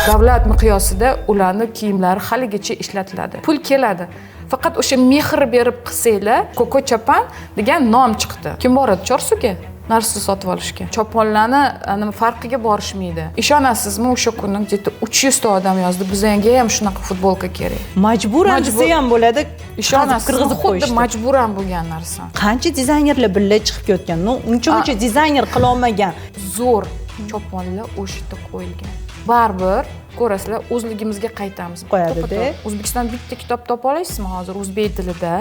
Davlat miqyosida ularni kiyimlari haligacha ishlatiladi. Pul keladi. Faqat o'sha mehr berib qilsanglar, Koko Chapan degan nom chiqdi. Kim boradi Chorsuga narsa sotib olishga? Choponlarni nima farqiga borishmaydi. Ishonasizmi, o'sha kuni где-то 300 ta odam yozdi: "Bizga ham shunaqa futbolka kerak". Majburan desa ham bo'ladi. Ishonasizmi, kirgizib xuddi qo'yishdi. Majburan bo'lgan narsa. Qancha dizaynerlar birga chiqib ketgan, ну, uncha muncha dizayner qilolmagan. Zo'r choponlar o'sha yerda qo'yilgan. Baribir ko'rasizlar, o'zligimizga qaytamiz. Qo'yadi-da. To'ppa-to'g'ri. O'zbekiston bitta kitob topa olasizmi hozir o'zbek tilida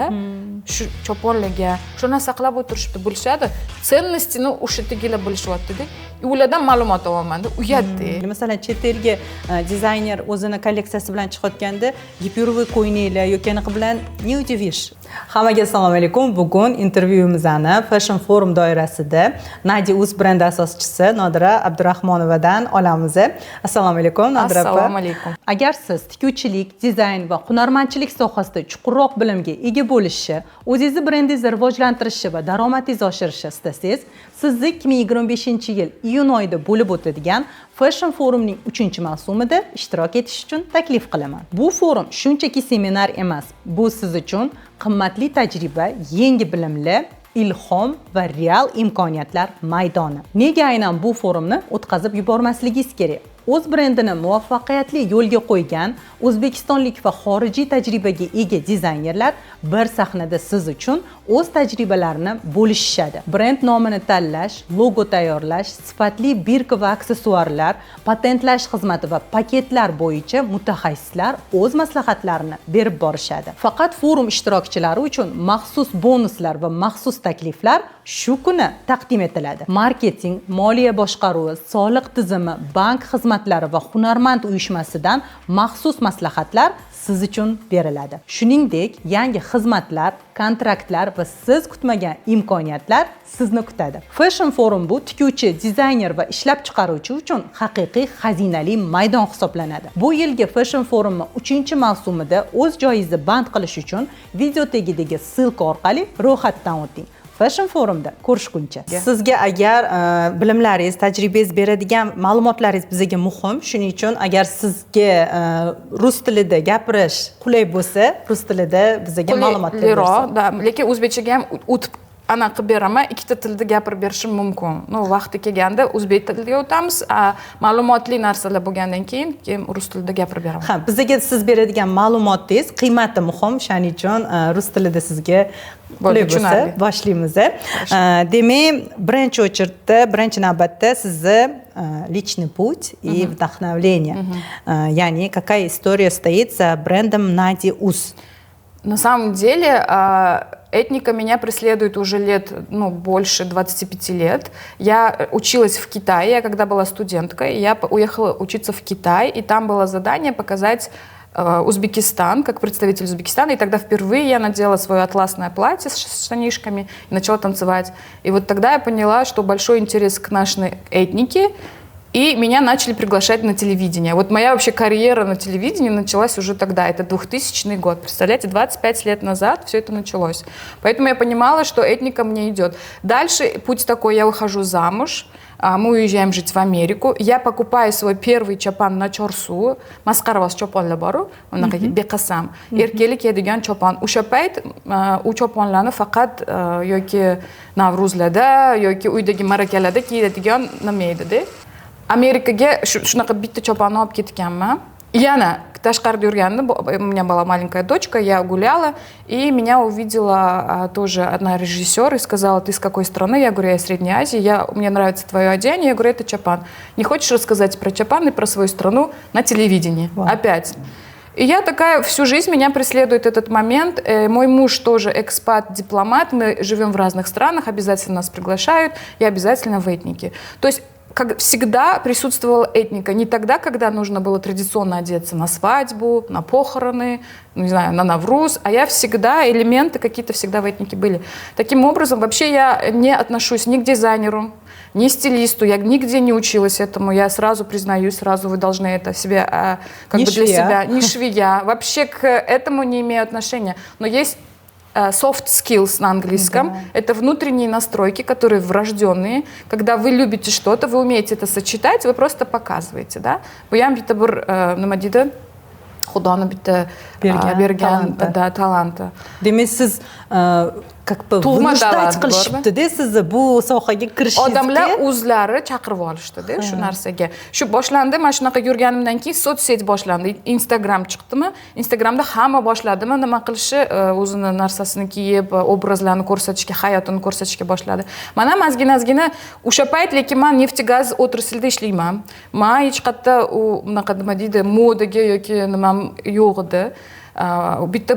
shu choponlarga shuni saqlab o'tirishibdi, bilishadi ценность ini, o'sha yerdagilar bilishyaptida, и ulardan ma'lumot olyapmanda, uyatda. Masalan, chet elga dizayner o'zini kolleksiyasi bilan chiqayotganda gipurovый ko'ylaklar yoki anaqa bilan не удивишь. Hammaga assalomu alaykum. Bugun intervyuimizni Fashion Forum doirasida Nadi Uz brendi asoschisi Nodira Abdurahmonovadan olamiz. Assalomu alaykum, Nodira opa. Assalomu alaykum. Agar siz tikuvchilik, dizayn va hunarmandchilik sohasida chuqurroq bilimga ega bo'lishni, o'zingizni brendingizni rivojlantirishni va daromadingizni oshirishni istasangiz, sizni 2025 yil iyun oyida bo'lib o'tadigan Fashion Forumning 3 mavsumida ishtirok etish uchun taklif qilaman. Bu forum shunchaki seminar emas. Bu siz uchun qimmatli tajriba, yangi bilimlar, ilhom va real imkoniyatlar maydoni. Nega aynan bu forumni o'tkazib yubormasligingiz kerak? O'z brendini muvaffaqiyatli yo'lga qo'ygan o'zbekistonlik va xorijiy tajribaga ega dizaynerlar bir sahnada siz uchun o'z tajribalarini bo'lishishadi. Brend nomini tanlash, logo tayyorlash, sifatli бирка va aksessuarlar, patentlash xizmati va paketlar bo'yicha mutaxassislar o'z maslahatlarini berib borishadi. Faqat forum ishtirokchilari uchun maxsus bonuslar va maxsus takliflar shu kuni taqdim etiladi. Marketing, moliya boshqaruvi, soliq tizimi, bank xizmatlari va Hunarmand uyushmasidan maxsus maslahatlar siz uchun beriladi. Shuningdek, yangi xizmatlar, kontraktlar va siz kutmagan imkoniyatlar sizni kutadi. Fashion Forum bu tikuvchi, dizayner va ishlab chiqaruvchi uchun haqiqiy xazinali maydon hisoblanadi. Bu yilgi Fashion Forumni 3 mavsumida o'z joyingizni band qilish uchun video tagidagi ссылка orqali ro'yxatdan o'ting. Fashion Forumda ko'rishguncha. Sizga agar bilimlaringiz, tajribangiz beradigan ma'lumotlaringiz bizga muhim. Shuning uchun agar sizga rus tilida gapirish qulay bo'lsa, rus tilida bizga ma'lumotlar Qulayroq, bersa. Да, lekin o'zbekchaga ham o'tib anaqa qilib beraman, ikkita tilda gapirib berishim mumkin. Ну, vaqti kelganda o'zbek tiliga o'tamiz, a ma'lumotli narsalar bo'lgandan keyin rus tilida gapirib beraman. Ha, bizga siz beradigan ma'lumotingiz qiymati muhim. Shuning uchun rus tilida sizga qulay bo'lsa, Tushunarli. Boshlaymiz. Demak, birinchi очередь da, birinchi navbatda sizni личный путь и вдохновление. Ya'ni какая история стоит за брендом Нади Уз? На самом деле этника меня преследует уже лет, ну, больше 25 лет. Я училась в Китае, я когда была студенткой, я уехала учиться в Китай, и там было задание показать Узбекистан, как представитель Узбекистана. И тогда впервые я надела свое атласное платье с штанишками и начала танцевать. И вот тогда я поняла, что большой интерес к нашей этнике, и меня начали приглашать на телевидение. Вот моя вообще карьера на телевидении началась уже тогда. Это 2000 год. Представляете, 25 лет назад все это началось. Поэтому я понимала, что этника мне идет. Дальше путь такой: я выхожу замуж, мы уезжаем жить в Америку. Я покупаю свой первый чапан на Чорсу. Masqaravoz choponlar boru, unaqa beqasam. Erkaklar kiyadigan chopon. O'sha payt u choponlarni faqat yoki Navruzlarda, yoki uydagi ma'rakalarda kiyadigan nima edi-da. Amerikaga shunaqa bitta choponni olib ketganman. Yana tashqarida yurganimda, у меня была маленькая дочка, я гуляла, и меня увидела тоже одна режиссер и сказала: "Ты из какой страны?" Я говорю: "Я из Средней Азии, мне нравится твое одеяние". Я говорю: "Это чапан. Не хочешь рассказать про чапан и про свою страну на телевидении?" Вау. Опять. И я такая, всю жизнь меня преследует этот момент. Мой муж тоже экспат-дипломат, мы живем в разных странах, обязательно нас приглашают, я обязательно в этнике. То есть как всегда присутствовала этника. Не тогда, когда нужно было традиционно одеться на свадьбу, на похороны, ну, не знаю, на Навруз, а я всегда, элементы какие-то всегда в этнике были. Таким образом, вообще я не отношусь ни к дизайнеру, ни стилисту, я нигде не училась этому, я сразу признаюсь, сразу вы должны это себе как Не бы для швея. Себя, не швея, вообще к этому не имею отношения. Но есть Soft skills на английском. Это внутренние настройки, которые врожденные. Когда вы любите что-то, вы умеете это сочетать, вы просто показываете, да? Bu ham bitta bir nima deydi, Xudoni bitta bergan bergan talanti. Да, talanti. Demak, siz как бы Tug'ma вынуждать talant qilishibdi-da sizni bu sohaga kirishingizga. Odamlar o'zlari chaqirib olishdi-da shu narsaga. Shu boshlandi, mana shunaqa yurganimdan keyin соцсеть boshlandi. Instagram chiqdimi? Instagramda hamma boshladimi nima qilishi, o'zini narsasini kiyib, obrazlarni ko'rsatishga, hayotini ko'rsatishga boshladi. Man ham ozgina ozgina o'sha payt, lekin man нефть gaz отрасль ida ishlayman. Man hech qayerda u unaqa, nima deydi, modaga yoki nimam yo'q edi. Bitta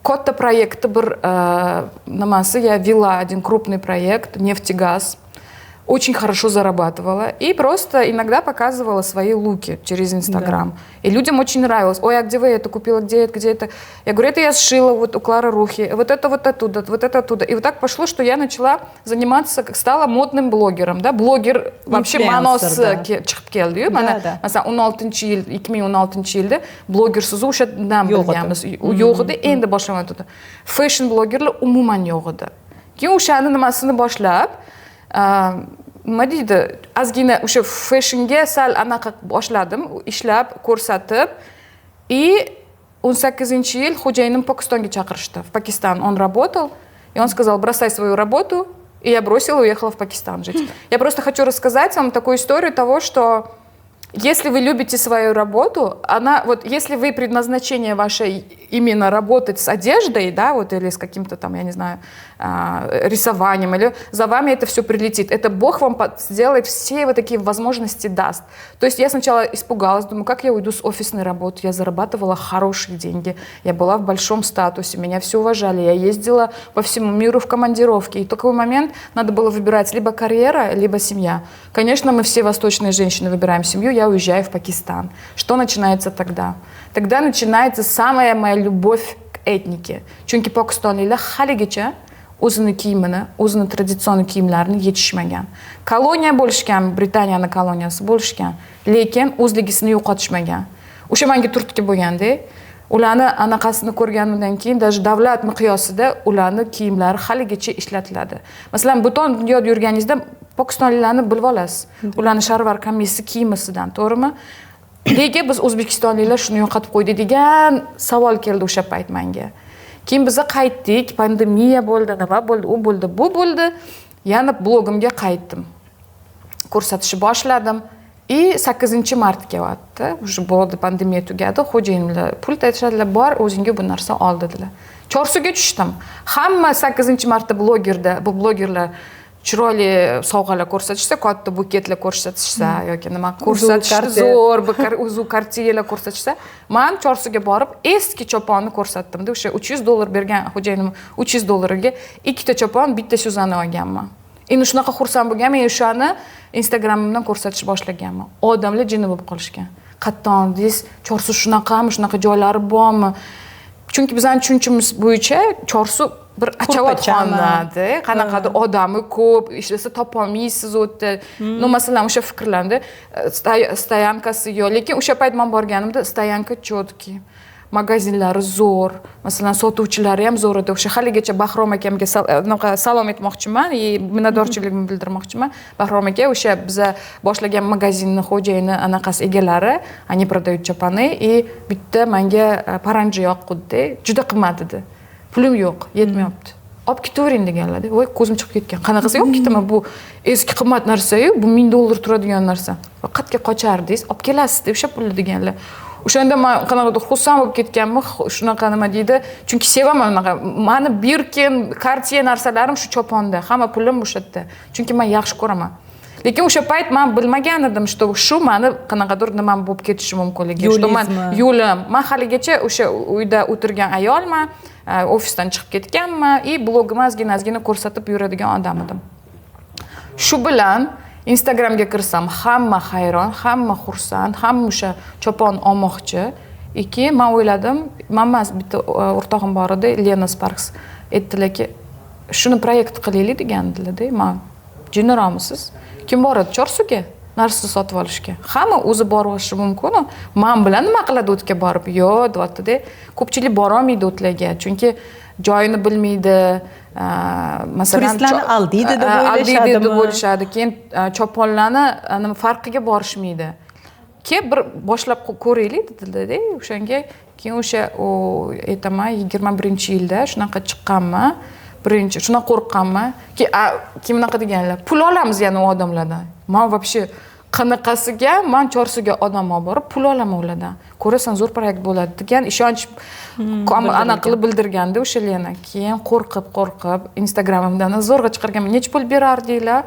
katta proyektni bir nimasi, я вела один крупный проект, нефтегаз, очень хорошо зарабатывала и просто иногда показывала свои луки через Инстаграм. И людям очень нравилось. «Ой, а где вы это купила, где это, где это?» Я говорю: «Это я сшила вот у Клары Рухи, вот это вот оттуда, вот это оттуда». И вот так пошло, что я начала заниматься, как стала модным блогером. Да? Блогер вообще Influencer, ma'nosi да. Chiqib keldi-yu. Mana masalan, 16 yil, 2016 yilda bloger so'zi o'shandan Yo'q edi. bilganmiz. U yo'q edi, endi boshlanyapti. Fashion blogerlar umuman yo'q edi. Keyin o'shani nimasini boshlab, nima deydi, ozgina o'sha fashionga sal anaqa boshladim, ishlab, ko'rsatib. И 18 yil xo'jayinim Pokistonga chaqirishdi. В Пакистан он работал, и он сказал: «Бросай свою работу», и я бросила, уехала в Пакистан жить. Я просто хочу рассказать вам такую историю того, что если вы любите свою работу, она, вот если вы предназначение ваше именно работать с одеждой, да, вот или с каким-то там, я не знаю, рисованием, или за вами это все прилетит. Это Бог вам сделает все вот такие возможности даст. То есть я сначала испугалась, думаю, как я уйду с офисной работы? Я зарабатывала хорошие деньги, я была в большом статусе, меня все уважали, я ездила по всему миру в командировке. И такой момент надо было выбирать: либо карьера, либо семья. Конечно, мы все восточные женщины выбираем семью, я уезжаю в Пакистан. Что начинается тогда? Тогда начинается самая моя любовь к этнике. Chunki pokistonliklar haligacha o'zini kiyimini, o'zini традицион kiyimlarini yechishmagan. Koloniya bo'lishgan, Britaniyani koloniyasi bo'lishgan, lekin o'zligisini yo'qotishmagan. O'sha menga turtki bo'lganda, ularni anaqasini ko'rganimdan keyin, даже davlat miqyosida ularni kiyimlari haligacha ishlatiladi. Masalan, butun dunyoda yurganingizda pokistonliklarni bilib olasiz. Ularni shalvar kamisi kiyimisidan, to'g'rimi? Nega biz o'zbekistonliklar shuni yo'qotib qo'ydik degan savol keldi o'sha payt menga. Keyin biza qaytdik, pandemiya bo'ldi, nima bo'ldi, u bo'ldi, bu bo'ldi. Yana blogimga qaytdim. Ko'rsatishni boshladim. И 8 mart kelyapti. Уже bo'ldi, pandemiya tugadi. Xo'jayinimlar pul tashladilar, bor, o'zingga bu narsa ol dedilar. Chorsuga tushdim. Hamma 8 martda blogerda, bu blogerlar chiroyli sovg'alar ko'rsatishsa, katta buketlar ko'rsatishsa yoki nima ko'rsatishsa, zo'r bir uzuk Cartierlar ko'rsatishsa, man Chorsuga borib eski choponni ko'rsatdim-da. O'sha 300 dollar bergan xo'jayinim 300 dollariga ikkita chopon, bitta сюзанне olganman. Endi shunaqa xursand bo'lganman, o'shani Instagramimdan ko'rsatish boshlaganman. Odamlar jinni bo'lib qolishgan. Qayerdan oldingiz? Chorsu shunaqami, shunaqa joylari bormi? Chunki bizani tushunchamiz bo'yicha Chorsu bir achavatxonada, qanaqadir odami ko'p, ishlasa topolmaysiz u yerda. Ну, masalan, o'sha fikrlarda стоянка si yo'q, lekin o'sha payt man borganimda стоянка четкий, magazinlari zo'r, masalan, sotuvchilari ham zo'r edi. O'sha haligacha Bahrom akamga anaqa salom aytmoqchiman и minnatdorchiligimni bildirmoqchiman. Bahrom aka o'sha biza boshlagan magazinni xo'jayini, anaqasi, egalari. Они продают chopani. И bitta manga paranji yoqdi, juda qimmat edi, pulim yo'q, yetmayapti, olib ketavering deganlar. Voy, ko'zim chiqib ketgan, qanaqasiga olib ketaman, bu eski qimmat narsayu, bu 1000 dollar turadigan narsa, qayerga qochardingiz, olib kelasiz deb o'sha pulni deganlar. O'shanda man qanaqadir xursand bo'lib ketganman, shunaqa, nima deydi, chunki sevaman unaqa. Mani Birkin, Cartier narsalarim shu choponda, hamma pulim o'sha yerda, chunki man yaxshi ko'raman. Lekin o'sha payt man bilmagan edim, что shu mani qanaqadir nimam bo'lib ketishi mumkinligi, что man yo'lim. Man haligacha o'sha uyda o'tirgan ayolman, ofisdan chiqib ketganman и blogimni ozgina ozgina ko'rsatib yuradigan odam edim. Shu bilan Instagramga kirsam, hamma hayron, hamma xursand, hamma o'sha chopon olmoqchi. И keyin man o'yladim, man emas, bitta o'rtog'im bor edi, Lena Sparks, aytdilarki, shuni proyekt qilaylik degandilarda. Man jinniroqmisiz, kim boradi Chorsuga narsa sotib olishga, hamma o'zi borib olishi mumkinu, man bilan nima qiladi u yerga borib? Yo'q, deyaptida, ko'pchilik borolmaydi u yerlarga, chunki Joyini bilmaydi, masalan, Turistlarni aldiydi deb aldiydi deb o'ylashadimi? o'ylashadi. Keyin choponlarni nima farqiga borishmaydi. Kelib bir boshlab ko'raylik dedilarda. O'shanga keyin o'sha, u aytaman, 21-yilda shunaqa chiqqanman birinchi, shunaqa qo'rqqanman. Keyin bunaqa deganlar: "Pul olamiz yana u odamlardan". Man вообще qanaqasiga man Chorsuga odam olib borib pul olaman ulardan, "Ko'rasan, zo'r proyekt bo'ladi", degan ishonch anaqa qilib bildirganda o'sha Lena. Keyin qo'rqib qo'rqib Instagramimdan zo'rg'a chiqarganman, necha pul berardinglar.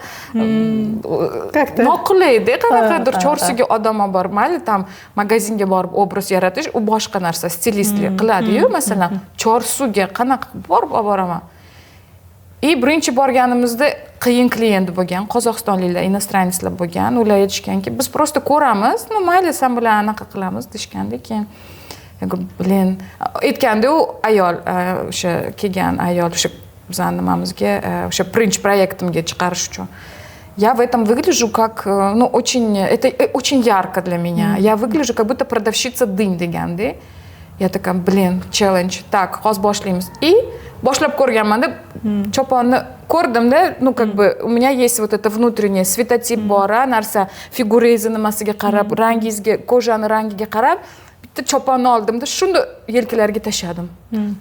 Как-то. Noqulayda qanaqadir Ha, Chorsuga odam olib borib, mayli, там magazinga borib obraz yaratish u boshqa narsa, stilistlik qiladiyu. Masalan, Chorsuga qanaqa borib olib boraman? И birinchi borganimizda qiyin klient bo'lgan, qozog'istonliklar, иностранец lar bo'lgan. Ular aytishganki, "Biz просто ko'ramiz, ну mayli, san bilan anaqa qilamiz", deyishganda. Keyin я говорю, блин, aytganda u ayol, o'sha kelgan ayol, o'sha bizani nimamizga, o'sha birinchi proyektimga chiqarish uchun: "Я в этом выгляжу как, ну, очень, это очень ярко для меня. Я выгляжу, как будто продавщица дынь", deganda. Я такая: "Блин, челлендж, так, hozir boshlaymiz". И boshlab ko'rganmanda, choponni ko'rdimda, ну, как бы, у меня есть вот это внутреннее светотип bor, a, narsa, figurangizni nimasiga qarab, rangingizga, кожа ni rangiga qarab, bitta choponni oldimda, shunda yelkalariga tashladim.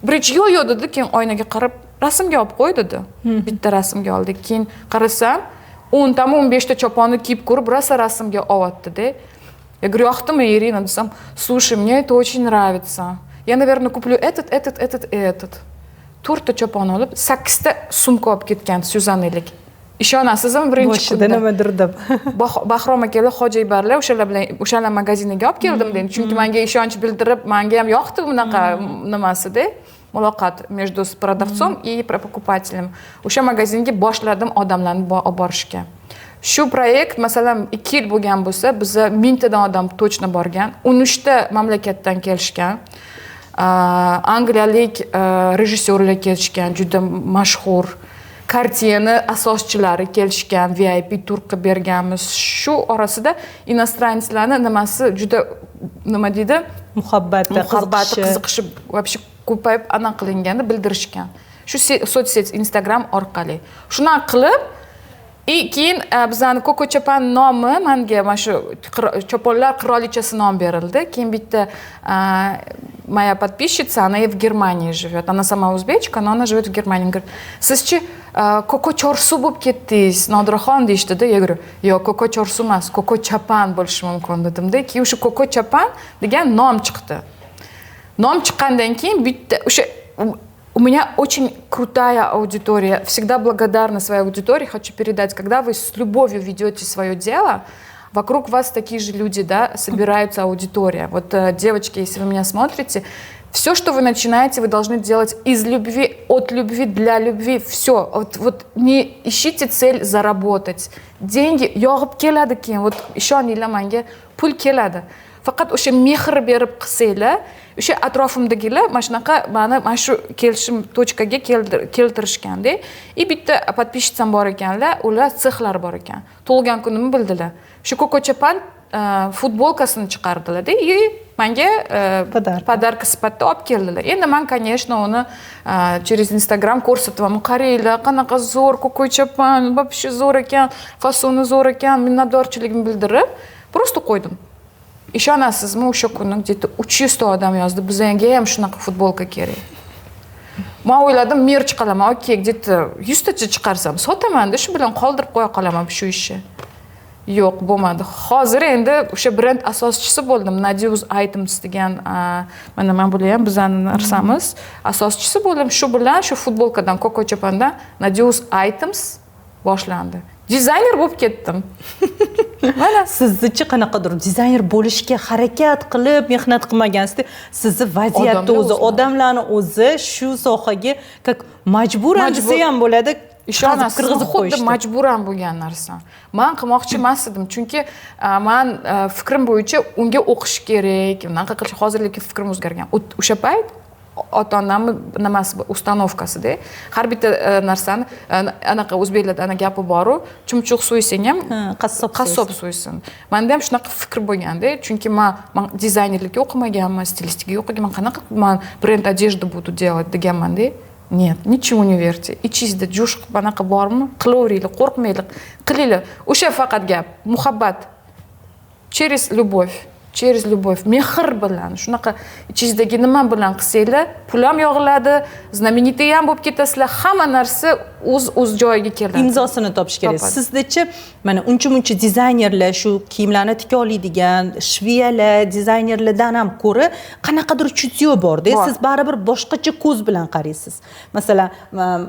Birinchi "Yo'q, yo'q", dedi, keyin oynaga qarab, "Rasmga olib qo'y", dedi. Bitta rasmga oldik. Keyin qarasam, 10 tami, 15 ta choponni kiyib ko'rib, rosa rasmga olyapti-da. Я говорю: "Yoqdimi, Ирина?" desam, "Слушай, мне это очень нравится. Я, наверное, куплю этот, этот, этот и этот". To'rtta chopon olib, sakkizta sumka olib ketgan Syuzannelik. Ishonasizmi, birinchi Boshida kunda nimadir deb. Bahrom akalar, Hojibarlar, o'shalar bilan, o'shalar magaziniga olib keldim dedim, chunki manga ishonch bildirib, manga ham yoqdi bunaqa nimasida muloqot между продавцом и покупателем. O'sha magazinga boshladim odamlarni olib borishga. Shu proyekt, masalan, 2 yil bo'lgan bo'lsa, biza 1000 tadan odam точно borgan, 13 ta mamlakatdan kelishgan. Angliyalik rejissyorlar kelishgan, juda mashhur Cartierni asoschilari kelishgan, VIP tur qilib berganmiz. Shu orasida иностранец larni nimasi juda, nima deydi, Muhabbati, muhabbati, qiziqishi. Qiziqishi вообще ko'payib, anaqa qilinganda bildirishgan shu соцсеть, Instagram orqali. Shunaqa qilib, и keyin bizani Koko Chapan nomi manga mana shu choponlar qirolichasi nom berildi. Keyin bitta моя подписчица, она и в Германии живет, она сама узбечка, но она живет в Германии, говорит: "Sizchi Koko Chorsu bo'lib ketdingiz, Nodiraxon", deyishdida. Я говорю: "Yo'q, Koko Chorsu emas, Koko Chapan bo'lishi mumkin", dedimda. Keyin o'sha Koko Chapan degan nom chiqdi. Nom chiqqandan keyin bitta o'sha, у меня очень крутая аудитория. Всегда благодарна своей аудитории. Хочу передать: когда вы с любовью ведете свое дело, вокруг вас такие же люди, да, собираются, аудитория. Вот, девочки, если вы меня смотрите, все, что вы начинаете, вы должны делать из любви, от любви, для любви. Все. Вот не ищите цель заработать. Деньги yog'ib keladi keyin. Вот ishoninglar manga, pul keladi. Faqat o'sha mehr berib qilsanglar, o'sha atrofimdagilar mana shunaqa mani mana shu kelishim точка ga keltirishganda. И bitta подписчица m bor ekanlar, ular sexlari bor ekan. Tug'ilgan kunimni bildilar. Shu Koko Chapan futbolkasini chiqardilarda и manga Подарка. Подарка sifatida olib keldilar. Endi man, конечно, uni через Instagram ko'rsatyapman: "Qaranglar, qanaqa zo'r Koko Chapan, вообще zo'r ekan, fasoni zo'r ekan". Minnatdorchiligimni bildirib, просто qo'ydim. Ishonasizmi, o'sha kuni где то 300 ta odam yozdi: "Bizga ham shunaqa futbolka kerak". Man o'yladim, мерч qilaman, окей, где то 100 tacha chiqarsam sotamanda, shu bilan qoldirib qo'ya qolaman shu ishni. Yo'q, bo'lmadi. Hozir endi o'sha brend asoschisi bo'ldim, Nadius Items degan, mana bular ham bizani narsamiz, asoschisi bo'ldim. Shu bilan, shu futbolkadan, Koko Chapandan Nadius Items boshlandi, dizayner bo'lib ketdim mana. Siznichi qanaqadir dizayner bo'lishga harakat qilib mehnat qilmagansizda, sizni vaziyatni Odamlar o'zi, o'zi. Odamlarni o'zi shu sohaga как majburan Majbur. desa ham bo'ladi, Ishonasizmi, kirgizib xuddi qo'yishdi. Majburan bo'lgan narsa. Man qilmoqchi emas edim, chunki man fikrim bo'yicha unga o'qish kerak, unaqa qilish. Hozir lekin fikrim o'zgargan. O'sha payt ota onamni nimasi, установка sida har bitta narsani anaqa, o'zbeklarda ana gapi boru, chumchuq so'ysang ham Ha, qassob. Qassob so'ysin. Manda ham shunaqa fikr bo'lganda, chunki man dizaynerlikka o'qimaganman, stilistikaga o'qiganman, qanaqa man бренд одежды буду делать deganmanda. Нет, ничему не верьте. Ichingizda jo'sh anaqa bormi, qilaveringlar, qo'rqmanglar, qilinglar. O'sha faqat gap, muhabbat, через любовь, через любовь, mehr bilan, shunaqa ichingizdagi nima bilan qilsanglar, pul ham yog'iladi, знаменитый ham bo'lib ketasizlar, hamma narsa o'z joyiga keladi. Imzosini topish kerak. Topadi. Sizdachi, mana uncha muncha dizaynerlar, shu kiyimlarni tika oladigan швея lar, dizaynerlardan ham ko'ra qanaqadir чутьё borda. Bor. Siz baribir boshqacha ko'z bilan qaraysiz. Masalan,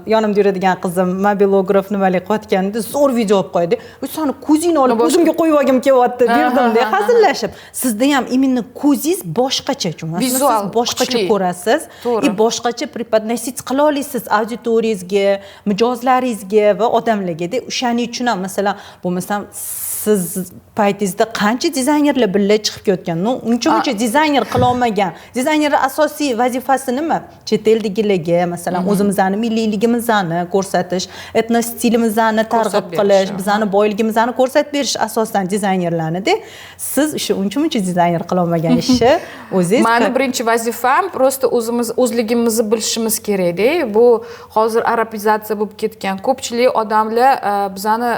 yonimda yuradigan qizim mobilograf nimalik qilayotganda zo'r video olib qo'ydi. "Voy, sani ko'zingni olib o'zimga qo'yib olgim kelyapti", derdimda hazillashib. Sizda ham именно ko'zingiz boshqacha, tushunasizmi? Vizual Siz boshqacha kuchli. ko'rasiz To'g'ri. и boshqacha преподносить qila olasiz auditoriyangizga, mijozlaringizga va odamlarga. O'shaning uchun ham, masalan, bo'lmasam siz paytingizda qancha dizaynerlar birga chiqib ketgan, ну, uncha muncha dizayner qilolmagan. Dizaynerni asosiy vazifasi nima? Chet eldagilarga, masalan, o'zimizni milliyligimizni ko'rsatish, etno stilimizni targ'ib berish, qilish, bizani boyligimizni ko'rsatib berish asosan dizaynerlarnida. Siz o'sha uncha muncha dizayner qilolmagan ishni o'zingiz Mani birinchi vazifam просто o'zimiz o'zligimizni bilishimiz kerakda. Bu hozir arabizatsiya bo'lib ketgan, ko'pchilik odamlar bizani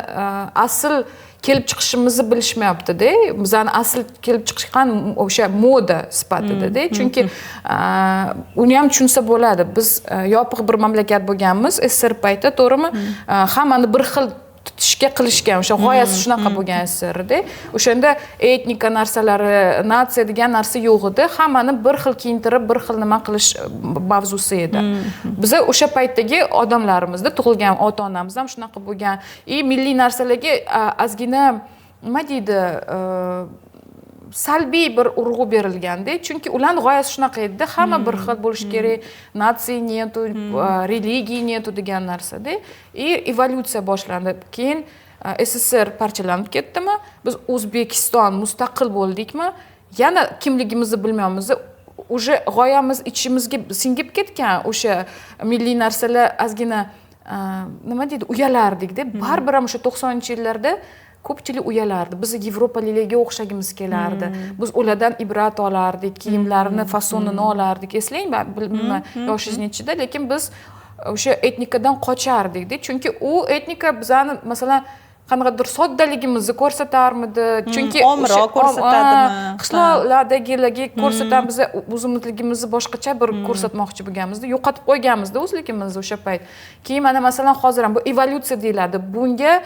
asl kelib chiqishimizni bilishmayaptida, bizani asl kelib chiqqan o'sha moda sifatidada. Chunki uni ham tushunsa bo'ladi, biz yopiq bir mamlakat bo'lganmiz SSR payti, to'g'rimi? Hammani bir xil tutishga qilishgan, o'sha g'oyasi shunaqa bo'lgan SSRda. O'shanda etnika narsalari, natsiya degan narsa yo'q edi, hammani bir xil kiyintirib, bir xil nima qilish mavzusi edi. Biza o'sha paytdagi odamlarimizda, tug'ilgan ota onamiz ham shunaqa bo'lgan и milliy narsalarga ozgina, nima deydi, salbiy bir urg'u berilganda, chunki ularni g'oyasi shunaqa edida, hamma bir xil bo'lishi kerak, нации нету, религии нету degan narsada. И evolyutsiya boshlandi. Keyin SSR parchalanib ketdimi, biz O'zbekiston mustaqil bo'ldikmi, yana kimligimizni bilmaymiz уже, g'oyamiz ichimizga singib ketgan o'sha milliy narsalar ozgina, nima deydi, uyalardikda baribir ham. O'sha 90-yillarda ko'pchilik uyalardi, biz yevropaliklarga o'xshagimiz kelardi, biz ulardan ibrat olardik, kiyimlarini fasonini olardik. Eslang, bilmayman yoshingiz nechida, lekin biz o'sha etnikadan qochardikda, chunki u etnika bizani, masalan, qanaqadir soddaligimizni ko'rsatarmidi, chunki omroq ko'rsatadimi? Qishloqlardagilarga ko'rsatamiz, o'zimizligimizni boshqacha bir ko'rsatmoqchi bo'lganmizda, yo'qotib qo'yganmizda o'zligimizni o'sha payt. Keyin mana, masalan, hozir ham bu evolyutsiya deyiladi bunga,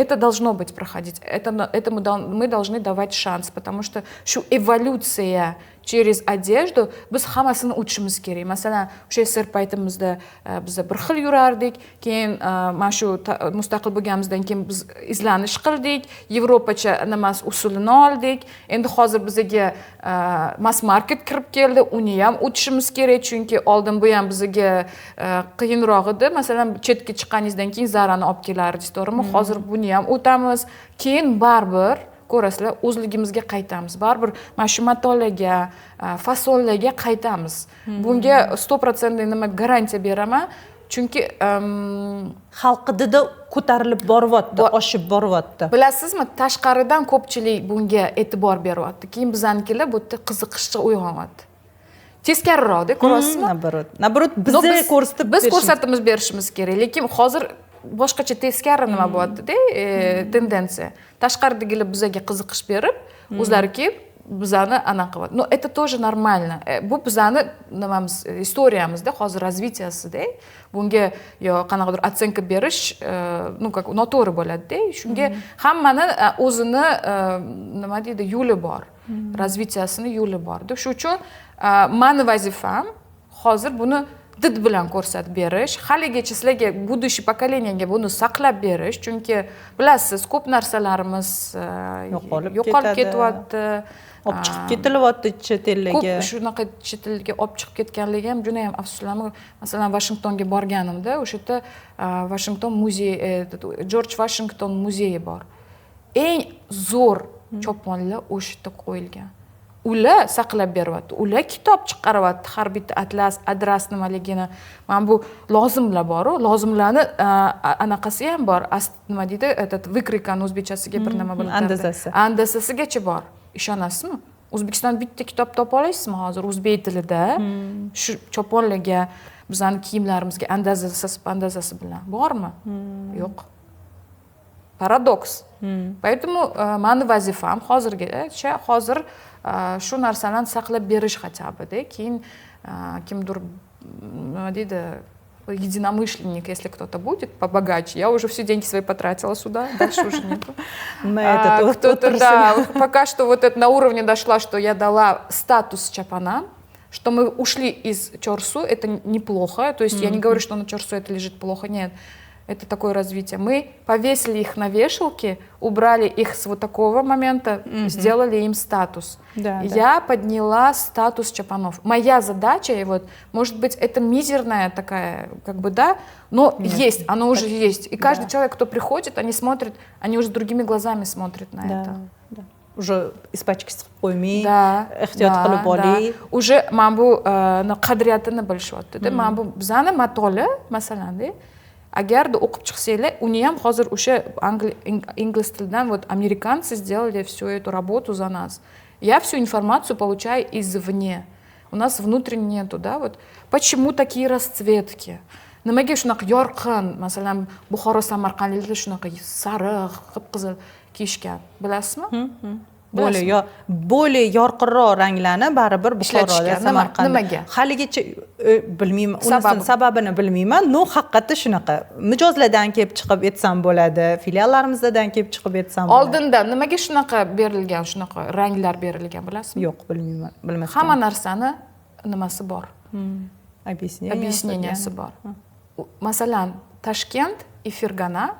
это должно быть проходить, это мы должны давать шанс, потому что shu evolyutsiya через одежду biz hammasini o'tishimiz kerak. Masalan, o'sha SSR paytimizda biz bir xil yurardik, keyin mana shu mustaqil bo'lganimizdan keyin biz izlanish qildik, yevropacha nimasi, usulini oldik. Endi hozir bizaga mass market kirib keldi, uni ham o'tishimiz kerak, chunki oldin bu ham bizaga qiyinroq edi. Masalan, chetga chiqqaningizdan keyin Zarani olib kelardingiz, to'g'rimi? Hozir buni ham o'tamiz, keyin baribir ko'rasizlar, o'zligimizga qaytamiz, baribir mana shu matolarga, fasonlarga qaytamiz. Bunga 100-процентный nima, garantiya beraman, chunki xalq didi ko'tarilib boryapti, oshib boryapti. Bilasizmi, tashqaridan ko'pchilik bunga e'tibor beryapti, keyin bizanikilar bu yerda qiziqishchi uyg'onyapti, teskariroqda, ko'ryapsizmi? Наоборот, bizni ko'rsatib biz ko'rsatimiz berishimiz kerak, lekin hozir boshqacha, teskari nima bo'lyaptida, tendensiya: tashqaridagilar bizaga qiziqish berib, o'zlari kelib bizani anaqa qilyapti. Но это тоже нормально. Bu bizani nimamiz, история mizda hozir развития sida. Bunga yo qanaqadir оценка berish, ну, как noto'g'ri bo'ladida. Shunga hammani o'zini, nima deydi, yo'li bor, развития sini yo'li borda. Shuning uchun mani vazifam hozir buni did bilan ko'rsatib berish, haligacha sizlarga, будущий поколения ga buni saqlab berish, chunki bilasiz, ko'p narsalarimiz yo'qolib yo'qolib ketadi. ketyapti. Olib chiqib ketilyapti chet ellarga. Ko'p shunaqa chet elga olib chiqib ketganligi ham judayam afsuslanaman. Masalan, Vashingtonga borganimda, o'sha yerda Vashington muzeyi, Jorj Vashington muzeyi bor, eng zo'r choponlar o'sha yerda qo'yilgan, ular saqlab beryapti, ular kitob chiqaryapti, har bitta atlas, adras nimaligini, mana bu lozimlar boru, lozimlarni anaqasi ham bor, nima deydi, этот выкройка ni o'zbekchasiga bir nima bo'ladi, Andazasi. Andazasigacha bor, ishonasizmi? O'zbekistonda bitta kitob topa olasizmi hozir o'zbek tilida shu choponlarga? Bizani kiyimlarimizga andazasi bilan bormi? Yo'q. Парадокс. Поэтому mani vazifam hozirgacha, hozir shu narsalarni saqlab berish хотя бы da. Keyin kimdir, nima deydi, единомышленник, если кто-то будет побогаче, я уже все деньги свои потратила сюда, дальше уже нету. На этот Кто-то, да, пока что вот это на уровне дошла, что я дала статус чапана, что мы ушли из Чорсу, это неплохо, то есть я не говорю, что на Чорсу это лежит плохо, нет, это такое развитие. Мы повесили их на вешалки, убрали их с вот такого момента, сделали им статус. Я подняла статус чапанов. Моя задача, и вот, может быть, это мизерная такая, как бы, да, но Нет. есть, оно уже есть. И каждый человек, кто приходит, они смотрят, они уже другими глазами смотрят на это. Да. Уже испачкать qilib qo'ymay, ehtiyot qilib oling. Уже mana bu qadriyatini bilishyapti. Mana bu bizani matoli, masalanda, agarda o'qib chiqsanglar, uni ham hozir o'sha ingliz tilidan, вот американцы сделали всю эту работу за нас. Я всю информацию получаю извне. У нас внутренне нету, да, вот. Почему такие расцветки? Nimaga shunaqa yorqin, masalan, Buxoro, samarqandliklar shunaqa sariq, qip qizil kiyishgan, bilasizmi? Более yo более yorqinroq ranglarni baribir Buxoroda, Ishlatishgan. Samarqandda. Nimaga? Haligacha bilmayman, unisini Sababi? sababini bilmayman, но haqiqatda shunaqa. Mijozlardan kelib chiqib aytsam bo'ladi, filiallarimizdan kelib chiqib aytsam bo'ladi. Oldinda nimaga shunaqa berilgan, shunaqa ranglar berilgan, bilasizmi? Yo'q, bilmayman, bilmasdan. Hamma narsani nimasi bor? Объяснение. Объяснение si bor. Masalan, Ташкент и Фергана,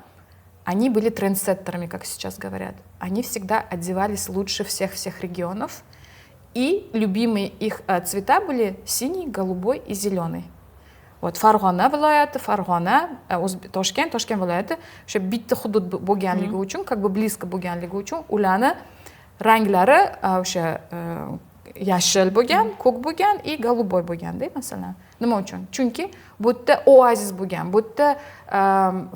они были трендсеттерами, как сейчас говорят. Они всегда одевались лучше всех-всех регионов. И любимые их цвета были синий, голубой и зеленый. Вот Farg'ona viloyati, Farg'ona, Toshkent, Toshkent viloyati o'sha bitta hudud bo'lganligi uchun, как бы близко bo'lganligi uchun ularni ranglari o'sha yashil bo'lgan, ko'k bo'lgan и голубой bo'lganda, masalan. Nima uchun? Chunki bu yerda oazis bo'lgan. Bu yerda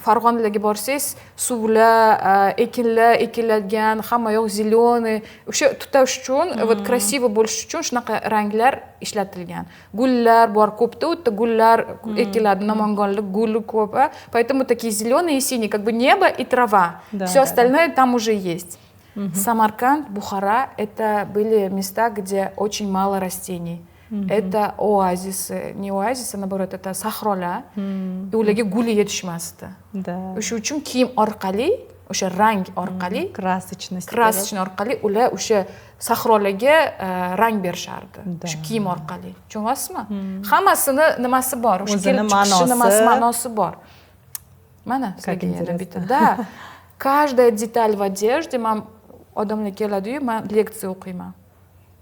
Farg'onaga borsangiz, suvlar, ekinlar ekiladigan, hamma yoq зеленый. O'sha tutash uchun, вот красиво bo'lish uchun shunaqa ranglar ishlatilgan. Gullar bor ko'pda, u yerda gullar ekiladi, Namanganlik guli ko'p, a? Поэтому такие зеленые и синие, как бы небо и трава. Все остальное там уже есть. Самарканд, Бухара — это были места, где очень мало растений. Это оазисы, не оазисы, наоборот, это sahrolar. И ularga gul yetishmasdi. O'sha uchun kiyim orqali, o'sha rang orqali, Красочность. Красочный orqali ular o'sha sahrolarga rang berishardi. Shu kiyim orqali. Tushunyapsizmi? Hammasini nimasi bor? O'sha O'zini kelib chiqishi ma'nosi. Nimasi, ma'nosi bor. Mana Как sizlarga yana интересно. Bitta. Да. Каждая деталь в одежде, man odamlar keladi-yu, man leksiya o'qiyman.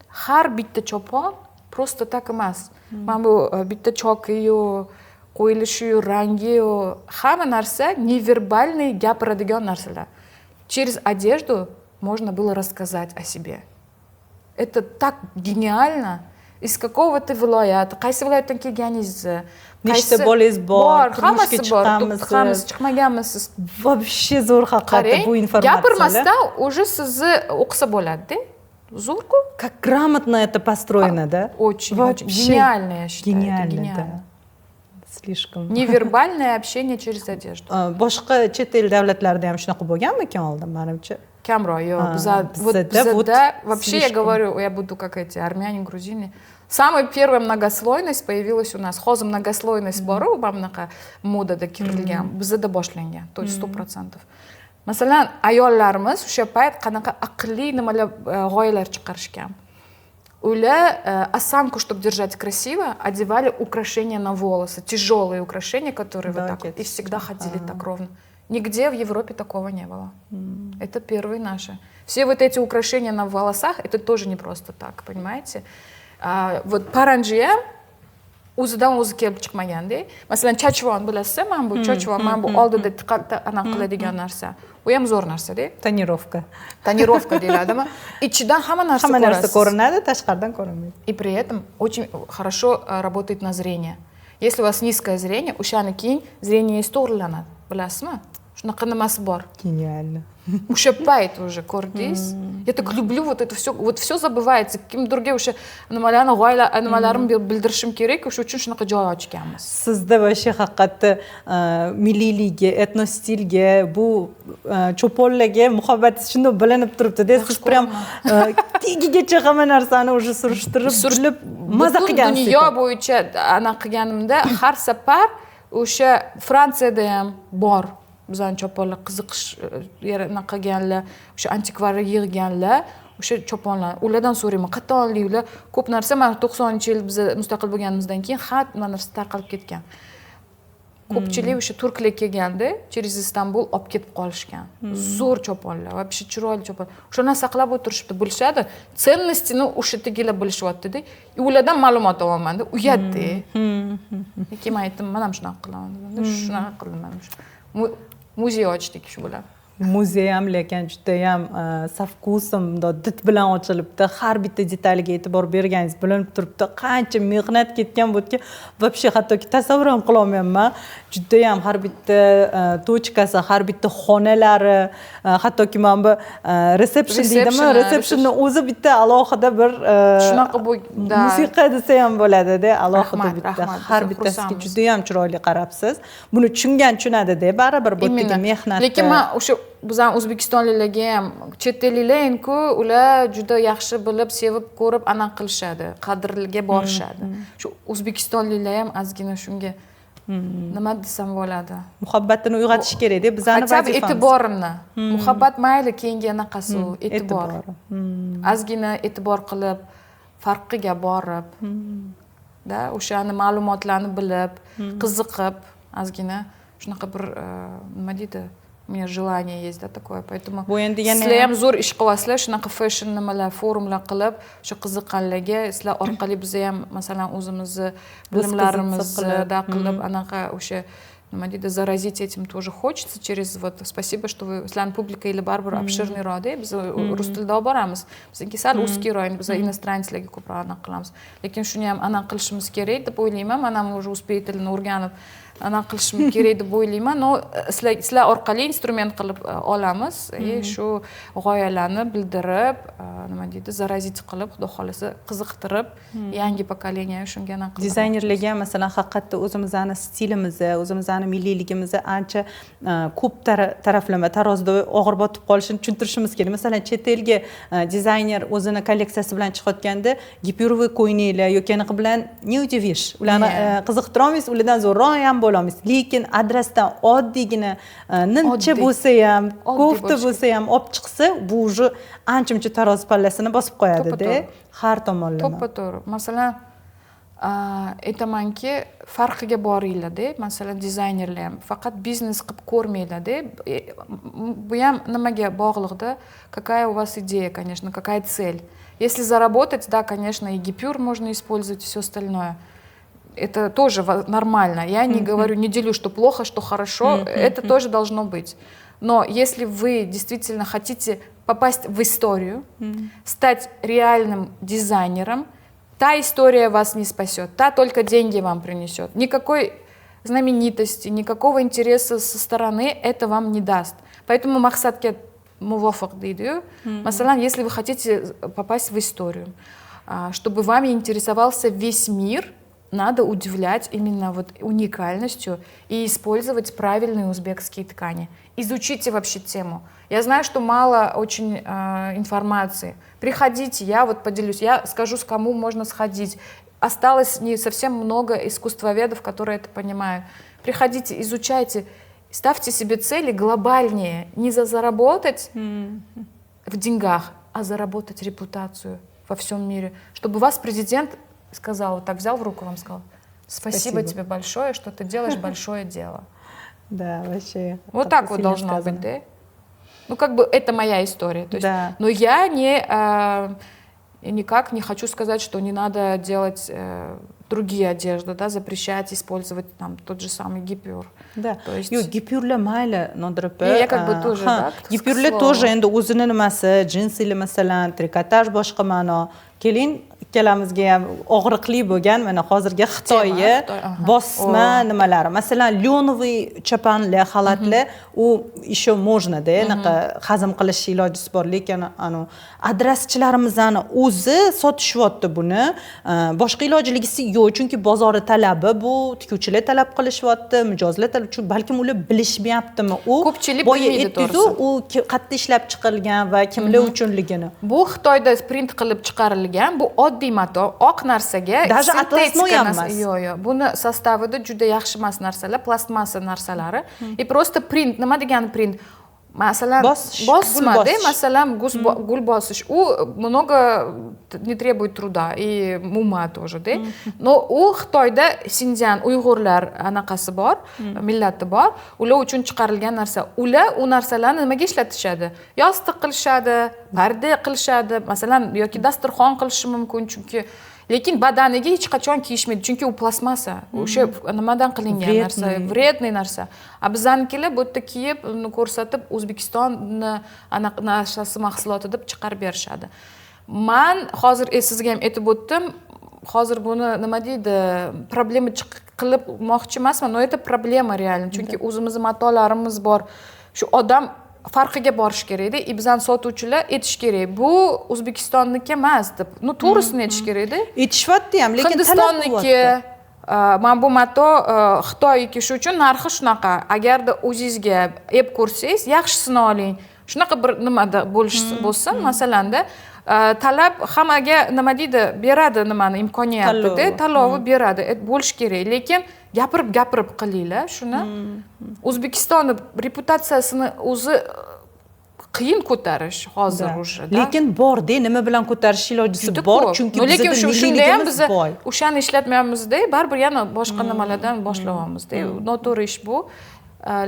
Har bitta chopon просто так emas. Mana bu bitta chokiyu, qo'yilishiyu, rangiyu, hamma narsa невербальный gapiradigan narsalar. Через одежду можно было рассказать о себе. Это так гениально. Из какого ты viloyat, qaysi viloyatdan kelganingizni, Nechta qaysi- bolangiz bor, bor, turmushga hammasi bor, chiqqanmisiz? Hammasi, chiqmaganmisiz? Вообще zo'r haqiqatda Qarang, bu informatsiyalar. Gapirmasdan уже sizni o'qisa bo'ladi-da. Zo'r-ku. Как грамотно это построено, да? Очень, очень Вообще гениально, я считаю. Это гениально, гениально. Да. Слишком. Невербальное общение через одежду. Boshqa chet el davlatlarida ham shunaqa bo'lganmikan oldin, manimcha? Kamroq, yo'q. А, Вот bizada вот bizada вообще я слишком. Говорю, я буду как эти армяне, грузины. Самая первая многослойность появилась у нас. Hozir многослойность boru, mana bunaqa modada kirilgan, bizada boshlangan, то есть 100%. Masalan, ayollarimiz o'sha payt qanaqa aqlli nimalar, g'oyalar chiqarishgan. Ular осанку, чтобы держать красиво, одевали украшения на волосы, тяжелые украшения, которые вот Да, так вот, и кетишь. Всегда ходили так ровно. Нигде в Европе такого не было. Это первые наши. Все вот эти украшения на волосах, это тоже не просто так, понимаете? А, вот paranji ham o'zidan o'zi kelib chiqmaganda. Masalan, chachvon bilasiz, mana bu chachvon, mana bu oldida anaqa qiladigan narsa. U ham zo'r narsada. Тонировка. Тонировка deyiladimi? Ichidan hamma narsa Hamma narsa ko'rasiz. Ko'rinadi, tashqaridan ko'rinmaydi. И при этом очень хорошо работает на зрение. Если у вас низкое зрение, o'shani keyin зрение to'g'rilanadi. Bilasizmi? Shunaqa nimasi bor. Гениально. O'sha payt уже ko'rdingiz. Я так люблю вот это все, вот все забывается. Kimdirga o'sha nimalarni, g'oyalar, nimalarimni bildirishim kerak, o'sha uchun shunaqa joy ochganmiz. Sizda вообще haqiqatda milliylikka, etno stilga, bu cho'ponlarga muhabbatingiz shundoq bilinib turibdi-da. Siz прям tagigacha hamma narsani уже surishtirib, bilib, maza Butun qilgansiz. dunyo bo'yicha anaqa qilganimda, har safar o'sha Fransiyada ham bor bizani choponlar, qiziqish anaqa qilganlar, o'sha antikvar yig'ganlar, o'sha choponlar, ulardan so'rayman, qayerdan oldinglar. Ko'p narsa mana 90-yil biz mustaqil bo'lganimizdan keyin hamma narsa tarqalib ketgan. Ko'pchilik o'sha turklar kelganda через Istanbul olib ketib qolishgan. Zo'r choponlar, вообще chiroyli chopon, o'shani saqlab o'tirishibdi, bilishadi ценность ini, o'sha yerdagilar bilishyaptida. И ulardan ma'lumot olyapmanda, uyatda. Keyin man aytdim, man ham shunaqa qilaman dedim, shunaqa qildim man. Muzey ochdik shu bilan. Muzey ham lekin judayam со вкусом, bundoq did bilan ochilibdi. Har bitta detaliga e'tibor berganingiz bilinib turibdi. Qancha mehnat ketgan bu yerga, вообще hattoki tasavvur ham qilolmayapman. Judayam har bitta точка si, har bitta xonalari, hattoki mana bu reception deydimi, receptionni o'zi bitta alohida bir Shunaqa bu да. musiqa desa ham bo'ladida, alohida bitta. Har bittasiga judayam chiroyli qarabsiz. Buni tushungan tushunadida baribir bu yerdagi mehnatni. Lekin man o'sha bizani o'zbekistonliklarga ham, chet elliklar-ku, ular juda yaxshi bilib, sevib, ko'rib anaqa qilishadi, qadriga borishadi. Shu o'zbekistonliklar ham ozgina shunga, nima desam bo'ladi, Muhabbatini uyg'otish kerakda, bizani хотя бы vazifamiz. e'tiborini. Muhabbat mayli, keyingi anaqasi u e'tibor. E'tibori. Ozgina e'tibor qilib, farqiga borib da, o'shani ma'lumotlarni bilib, qiziqib, ozgina shunaqa bir nima deydi, у меня желание есть, да, такое, поэтому Bu endi yana sizlar ham zo'r ish qilyapsizlar, shunaqa fashion nimalar, forumlar qilib, o'sha qiziqqanlarga sizlar orqali biza ham, masalan, o'zimizni bilimlarimizni qilib. Да, qilib, anaqa o'sha nima deydi, заразить этим тоже хочется через вот, спасибо, что вы, sizlarni publika или baribir обширный roqda, biz rus tilida olib boramiz, bizniki sal узкий roq endi, biz иностранец larga ko'proq anaqa qilamiz, lekin shuni ham anaqa qilishimiz kerak deb o'ylayman. Man ham уже o'zbek tilini o'rganib, anaqa qilishim kerak deb o'ylayman. Но sizlar orqali instrument qilib olamiz и shu g'oyalarni bildirib, nima deydi, заразить qilib, xudo xohlasa, qiziqtirib, yangi поколение shunga anaqa qilib. Dizaynerlarga, masalan, haqiqatda o'zimizni stilimizni, o'zimizni milliyligimizni ancha ko'p taraflama tarozida og'ir botib qolishini tushuntirishimiz kerak. Masalan, chet elga dizayner o'zini kolleksiyasi bilan chiqayotganda гипюровый ko'ylaklar yoki anaqa bilan не удивишь ularni, qiziqtira olmaysiz, ulardan zo'rroq ham bo'lolmaysiz. Lekin adrasdan oddiygina nimcha Oddiy. bo'lsa ham, Oddiy kofta bo'lishi. bo'lsa ham olib chiqsa, bu уже ancha muncha tarozi pallasini bosib qo'yadida To'ppa-to'g'ri. har tomonlama. To'ppa to'g'ri. Masalan, aytamanki, farqiga boringlarda, masalan, dizaynerlar ham faqat biznes qilib ko'rmanglarda. Bu ham nimaga bog'liqda, какая у вас идея, конечно, какая цель. Если заработать, да, конечно, и гипюр можно использовать, и все остальное, это тоже нормально. Я не говорю, не делю, что плохо, что хорошо, это тоже должно быть. Но если вы действительно хотите попасть в историю, стать реальным дизайнером, та история вас не спасет, та только деньги вам принесет. Никакой знаменитости, никакого интереса со стороны это вам не даст. Поэтому maqsadga muvofiq deydiyu. Masalan, если вы хотите попасть в историю, чтобы вами интересовался весь мир, надо удивлять именно вот уникальностью и использовать правильные узбекские ткани. Изучите вообще тему. Я знаю, что мало очень информации. Приходите, я вот поделюсь, я скажу, с кому можно сходить. Осталось не совсем много искусствоведов, которые это понимают. Приходите, изучайте, ставьте себе цели глобальнее. Не за заработать в деньгах, а заработать репутацию во всем мире. Чтобы вас президент сказал, вот так взял в руку, вам сказал: «Спасибо, Спасибо тебе большое, что ты делаешь большое дело». Да, вообще. Вот так вот сильно должно сказано. быть, да? Ну, как бы это моя история. То есть, Да. но я не, никак не хочу сказать, что не надо делать другие одежды, да, запрещать использовать там тот же самый гипюр. Да. То есть Yo'q, gipyurlar mayli, Nodira opa. Я как бы тоже, ha, да, к Gipyurlar слову. тоже endi o'zini nimasi, jinsilar, masalan, trikotaj boshqa ma'no. Keling, Ikkalamizga ham og'riqli bo'lgan mana hozirgi Xitoyni bosma nimalari. Masalan, лёновый chapanlar, xalatlar u еще можно da, anaqa hazm qilish ilojisi bor, lekin anu adraschilarimizni o'zi sotishyapti buni. Boshqa ilojligisi yo'q, chunki bozori talabi bu, tikuvchilar talab qilishyapti, mijozlar talab, balkim ular bilishmayaptimi u Ko'pchilik boya bilmaydi, aytdingizu, to'g'risi. U qayerda ishlab chiqarilgan va kimlar uchunligini. Bu Xitoyda print qilib chiqarilgan, bu oddiy mato, oq narsaga Даже sintetika атласной ham narsa- emas. Yo'q, buni состав ida juda yaxshi emas narsalar, plastmassa narsalari. И просто print, nima degani print? Masalan, Bosish, gul bosmada, bosish. Masalan, gul bosish. U много не требует труда и ума тоже, да? Но u Xitoyda Sinjan, Uyg'urlar anaqasi bor, millati bor. Ular uchun chiqarilgan narsa. Ular u narsalarni nimaga ishlatishadi? Yostiq qilishadi, parda qilishadi, masalan, yoki dasturxon qilishi mumkin, chunki lekin badaniga hech qachon kiyishmaydi, chunki u plastmassa, o'sha nimadan qilingan narsa, Вредный. Вредный narsa. A bizanikilar bu yerda kiyib, uni ko'rsatib, O'zbekistonni anaqa narsasi, mahsuloti deb chiqarib berishadi. Man hozir sizga ham aytib o'tdim, hozir buni nima deydi, problema qilib moqchi emasman, но это проблема реально, chunki o'zimizni matolarimiz bor. Shu odam farqiga borish kerakda, и bizani sotuvchilar aytish kerak, bu O'zbekistonniki emas deb, ну, to'g'risini aytish kerakda. Aytishyapti ham, lekin talab Hindistonniki, qilyapti. Mana bu mato Xitoyniki, shu uchun narxi shunaqa. Agarda o'zingizga ep ko'rsangiz, yaxshisini oling, shunaqa bir nimada bo'lish bo'lsin masalanda. Talab hammaga nima deydi, beradi nimani, imkoniyatida Tanlovi. Tanlovi beradi, bo'lishi kerak, lekin gapirib gapirib qilinglar shuni. O'zbekistonni reputatsiyasini o'zi qiyin ko'tarish hozir уже, да? Lekin borda, nima bilan ko'tarish ilojisi Juda bor, ko'p. chunki No, lekin bizada shu shunda ham milliyligimiz biza boy. O'shani ishlatmayapmizda, baribir yana boshqa nimalardan boshlayapmizda. Noto'g'ri ish bu.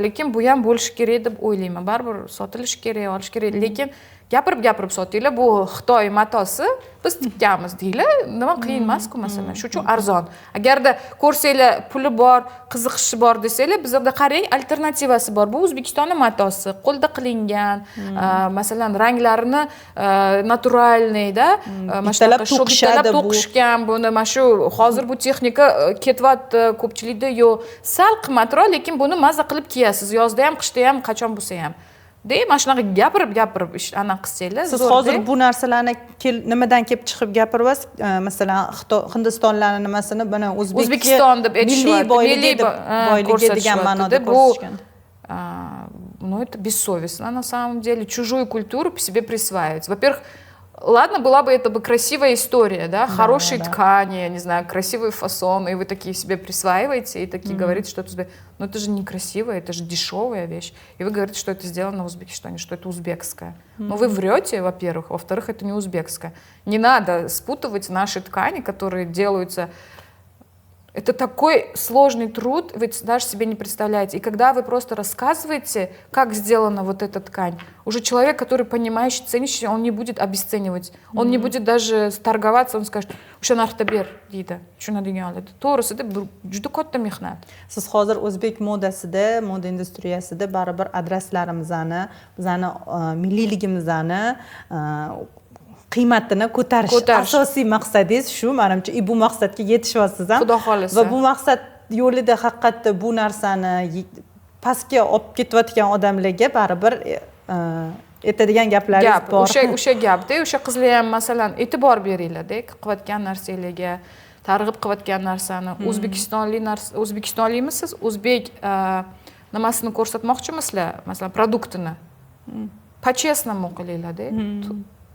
Lekin bu ham bo'lishi kerak deb o'ylayman, baribir sotilishi kerak, olish kerak, lekin gapirib gapirib sotinglar, bu Xitoy matosi, biz tikkanmiz deyglar, nima qiyin emasku, masalan, shu uchun arzon. Agarda ko'rsanglar, puli bor, qiziqishi bor desanglar, bizada qarang, alternativasi bor, bu O'zbekistonni matosi, qo'lda qilingan, masalan, ranglarini натуральный da, mana Bittalab shunaqa shu to'qishadi bittalab bu. To'qishgan buni. Mana shu hozir bu texnika ketyapti, ko'pchilikda yo'q, sal qimmatroq, lekin buni maza qilib kiyasiz, yozda ham, qishda ham, qachon bo'lsa ham de, mana shunaqa gapirib gapirib ish anaqa qilsanglar, Siz zo'r-da. Hozir bu narsalarni nimadan kelib chiqib gapiryapsiz? Masalan, Xitoy, Hindistonlarni nimasini buni o'zbek O'zbekiston deb milliy aytishyapti, boyligi milliy deb boyligi degan ko'rsatishyapti-da. ma'noda Bu ko'rsatishgan. Ну, это бессовестно на самом деле, чужую культуру себе присваивать. Во-первых, ладно, была бы это бы красивая история, да, хорошие ткани, я не знаю, красивые фасоны, и вы такие себе присваиваете и такие говорите, что это Но это же некрасиво, это же дешевая вещь. И вы говорите, что это сделано в Узбекистане, что это узбекское. Но вы врете, во-первых, во-вторых, это не узбекское. Не надо спутывать наши ткани, которые делаются. Это такой сложный труд, вы даже себе не представляете. И когда вы просто рассказываете, как сделана вот эта ткань, уже человек, который понимающий, ценящий, он не будет обесценивать, он не будет даже торговаться, он скажет, o'sha narxda ber deydi, tushunadigan oladi. To'g'risida bu juda katta mehnat. Siz hozir o'zbek modasida, moda industriyasida baribir adreslarimizni, bizani milliyligimizni qiymatini ko'tarish Ko'tarish. Asosiy maqsadingiz shu manimcha, и bu maqsadga yetishyapsiz ham. Xudo xohlasa. Va bu maqsad yo'lida haqiqatda bu narsani pastga olib ketayotgan odamlarga baribir aytadigan gaplaringiz Gap bor. O'sha gapda, o'sha qizlar ham, masalan, e'tibor beringlarda qilayotgan narsanglarga, targ'ib qilayotgan narsani, o'zbekistonlik narsa, o'zbekistonlikmisiz, o'zbek nimasini ko'rsatmoqchimisizlar, masalan, продукт ini по честному qilinglarda,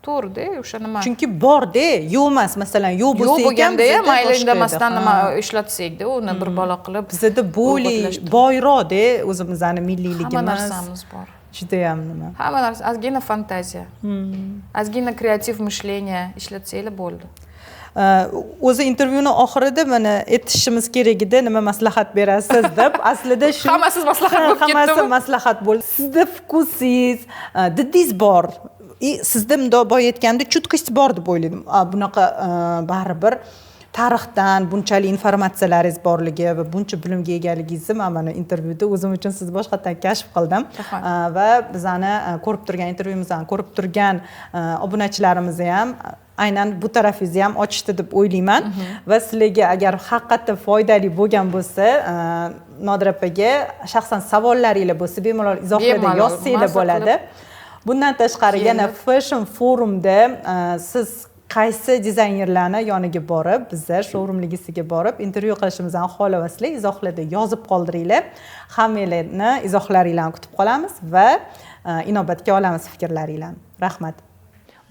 to'g'rida o'sha nima. Chunki borda, yo'q emas, masalan, yo'q Yo'q bo'lsa ekan, bo'lganda ham bizada mayli, boshqa edi. Indamasdan nima ishlatsakda, uni bir balo qilib Bizada bo'li robotlashtirish. Boyroqda o'zimizni Hamma milliyligimiz narsamiz bor. Judayam nima. Hamma narsa, ozgina fantaziya, ozgina kreativ мышление ishlatsanglar, bo'ldi. O'zi intervyuni oxirida mana aytishimiz kerak edi, nima maslahat berasiz deb, aslida shu. Hammasi maslahat bo'lib Hammasi ketdimi? Maslahat bo'ldi. Sizda вкус ingiz, didingiz bor и sizda mundoq boya aytgandek чуткость bor deb o'yladim. Bunaqa baribir tarixdan bunchalik informatsiyalaringiz borligi va buncha bilimga egaligingizni man mana intervyuda o'zim uchun sizni boshqatdan kashf qildim. Rahmat. Va bizani ko'rib turgan, intervyumizni ko'rib turgan obunachilarimizni ham Aynan bu tarafingizni ham ochishdi deb o'ylayman. Va sizlarga agar haqiqatda foydali bo'lgan bo'lsa, Nodira opaga shaxsan savollaringlar bo'lsa, bemalol izohlarda Bemalol, yozsanglar maza bo'ladi. Bundan tashqari, yana kelib. Fashion forumda siz qaysi dizaynerlarni yoniga borib, biza showroomligisiga borib intervyu qilishimizni xohlayapsizlar, izohlarda yozib qoldiringlar. Hammanglarni izohlaringlarni kutib qolamiz va inobatga olamiz fikrlaringlarni. Rahmat.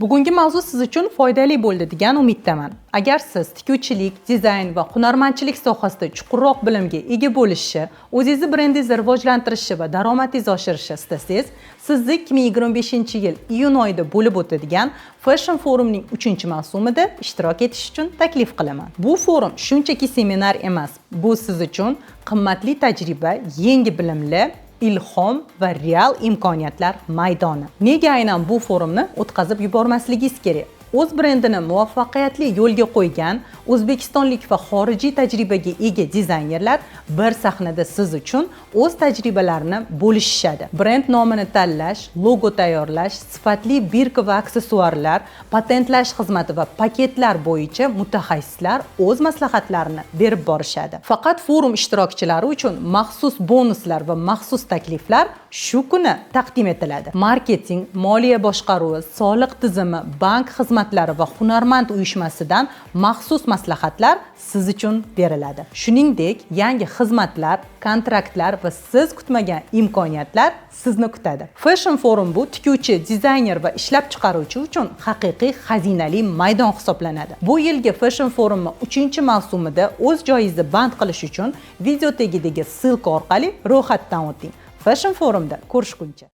Bugungi mavzu siz uchun foydali bo'ldi degan umiddaman. Agar siz tikuvchilik, dizayn va hunarmandchilik sohasida chuqurroq bilimga ega bo'lishni, o'zingizni brendingizni rivojlantirishni va daromadingizni oshirishni istasangiz, sizni 2025-yil iyun oyida bo'lib o'tadigan Fashion Forumning 3-mavsumida ishtirok etish uchun taklif qilaman. Bu forum shunchaki seminar emas. Bu siz uchun qimmatli tajriba, yangi bilimlar, ilhom va real imkoniyatlar maydoni. Nega aynan bu forumni o'tkazib yubormasligingiz kerak? O'z brendini muvaffaqiyatli yo'lga qo'ygan o'zbekistonlik va xorijiy tajribaga ega dizaynerlar bir sahnada siz uchun o'z tajribalarini bo'lishishadi. Brend nomini tanlash, logo tayyorlash, sifatli бирка va aksessuarlar, patentlash xizmati va paketlar bo'yicha mutaxassislar o'z maslahatlarini berib borishadi. Faqat forum ishtirokchilari uchun maxsus bonuslar va maxsus takliflar shu kuni taqdim etiladi. Marketing, moliya boshqaruvi, soliq tizimi, bank xizmatlari va hunarmand uyushmasidan maxsus maslahatlar siz uchun beriladi. Shuningdek, yangi xizmatlar, kontraktlar va siz kutmagan imkoniyatlar sizni kutadi. Fashion Forum bu tikuvchi, dizayner va ishlab chiqaruvchi uchun haqiqiy xazinali maydon hisoblanadi. Bu yilgi Fashion Forumni 3-mavsumida o'z joyingizni band qilish uchun video tagidagi ссылка orqali ro'yxatdan o'ting. Fashion Forumda ko'rishguncha.